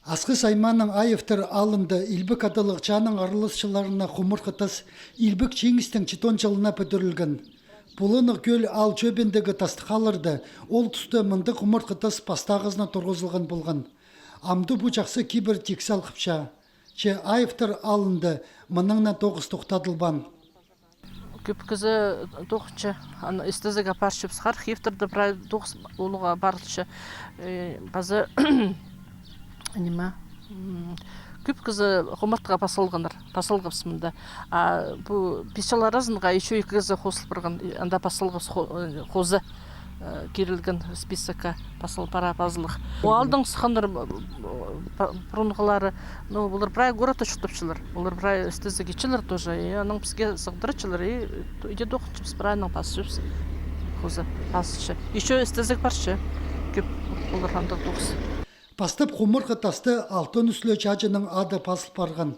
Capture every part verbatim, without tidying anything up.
Асхыс аймааның Аевтар аалында илбек адалығ чааның араласчыларына хумартхы тас Илбек Чиңістің читон чылына пӱдірілген. Пуланығ кӧл аал чӧбіндегі тастығ аалларда ол туста мындағ хумартхы тас пастағызына турғызылған полған. Амды пу чахсы кибір тик салғапча. Че Аевтар аалында мыннаң на тоғыс тохтадылбаан. Кӧп кізі тоғынча, аны істезіг апарчабыс. Архивтерде прай тоғыс улуғ апарылча. Э, паза, ниме, м, кӧп кізі хумартхыға пас салғаннар, пас салғабыс мында. А пу пис чыл аразынға ещё ікі кізі хозыл парған, и анда пас салғабыс хо-, э, хоза, э, кирілген списокка пас сал пара пазылығ. Ол аалдаң сыхханнар, м, м, па-, пурунғылары, ну, олар прай городта чуртапчалар. Олар прай істезіг итчелер тоже. И анаң піске сығдырчалар, и, и дее тоғынчабыс, прайынаң пасчабыс. Хоза пасча. Ещё істезіг парча. Кӧп олар анда тоғыс. Пастап хумартхы таста алтон ӱсле чааҷының ады пазыл парған.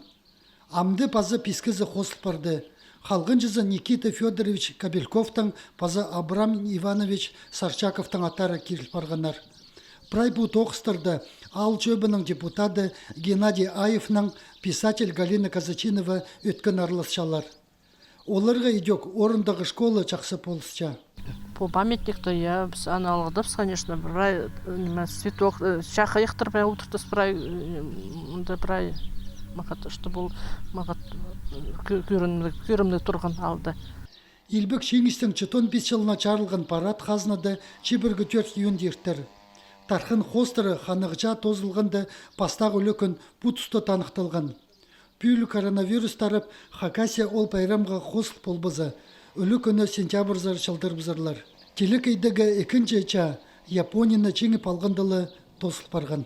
Амды паза пис кізі хозыл парды. Халғанҷызы Никита Фёдорович Кобельковтаң паза Абрам Иванович Сарчаковтың аттары киріл парғаннар. Прай пу тоғыстарда аал чӧбінің депутаты Геннадий Аевнаң писатель Галина Казачинова ӧткін араласчалар. Оларға идӧк орындағы школа чахсы полысча. Пу памятникті, я, піс аны алғыдапс, конечно, прай, э, ниме, цветок, э, чахайахтар прай одыртыс прай, э, мында прай мағат, чтобы ол мағат, э, кӧ-, кӧрімніг, кӧрімніг турған аалда. Илбек Чиңістің читон пис чылына чарылған парад хазнада чибіргі тӧрт юнт иртер. Тархын хоостыра ханығҷа тоозылғанда пастағы ӱлӱкӱн пу туста таныхталған. Пӱӱл коронавирус тарап, Хакасия ол пайрамға хозыл полбаза, ӱлӱкӱнні сентябрьзар чылдырыбызарлар. Телекейдегі ікінҷі чаа Японияны чиңіп алғанда ла тоозыл парған.